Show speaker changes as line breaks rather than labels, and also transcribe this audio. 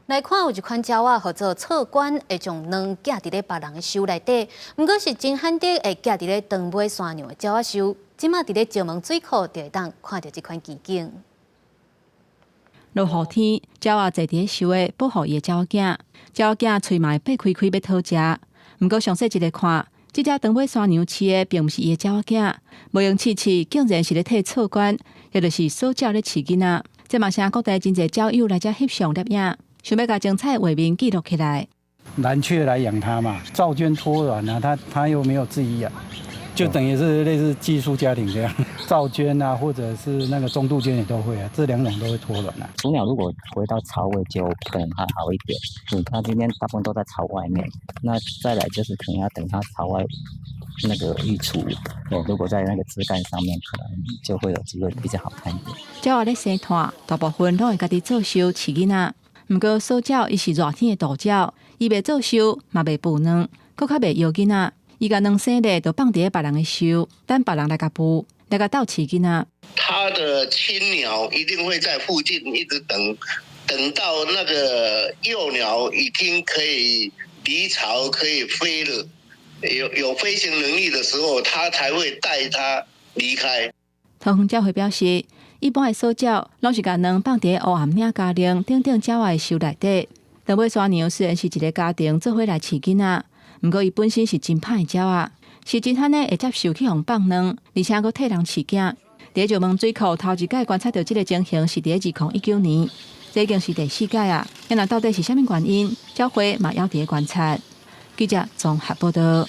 來看有一款鳥仔，號做噪鵑，會將卵寄佇咧別人的岫內底，毋過是真罕得會寄佇咧長尾山羊的鳥仔岫。這馬佇咧石門水庫就會當看著這款奇景。
落雨天，鳥仔坐佇咧岫的保護伊的鳥仔囝，鳥仔囝喙嘛會擘開開欲討食。毋過詳細一下看，這隻長尾山羊飼的並毋是伊的鳥仔囝，無閒飼飼，竟然是咧替噪鵑，也就是索鳥咧飼囡仔。這嘛成各地真濟鳥友來遮翕相攝影，想欲共精彩畫面記錄起來。
藍鵲來養它嘛，噪鵑托卵啊，它又沒有自己養，就等於是類似寄宿家庭這樣。噪鵑啊，或者是那個中杜鵑也都會啊，這兩種都會托卵啊。
雛鳥如果回到巢位就可能還好一點，它今天大部分都在巢外面。那再來就是可能要等它巢外那個育雛，哦，如果在那個枝幹上面，可能就會有機會比較好看一點。
鳥仔咧生湠，大部分攏會家己做岫飼囡仔。毋過索鳥伊是熱天的渡鳥，伊袂做岫，嘛袂孵卵，閣較袂搖囡仔。伊共卵生咧，就放佇咧別人的岫，等別人來共孵，來共鬥飼囡仔。
他的親鳥一定會在附近一直等，等到那個幼鳥已經可以離巢可以飛了，有飛行能力的時候，他才會帶它離開。
桃園鳥會表示，一般的索鳥攏是共卵放佇咧烏岩嶺嘉陵等等鳥仔的岫內底。長尾山羊雖然是一个家庭做伙來飼囡仔，毋過伊本身是真歹的鳥仔，是真罕的會接受去予放卵，而且閣替人飼囝。佇石門水庫頭一擺觀察著這个情形是佇咧2019年，這已經是第四擺啊！啊若到底是啥物原因？鳥會嘛猶佇咧觀察。記者綜合報道。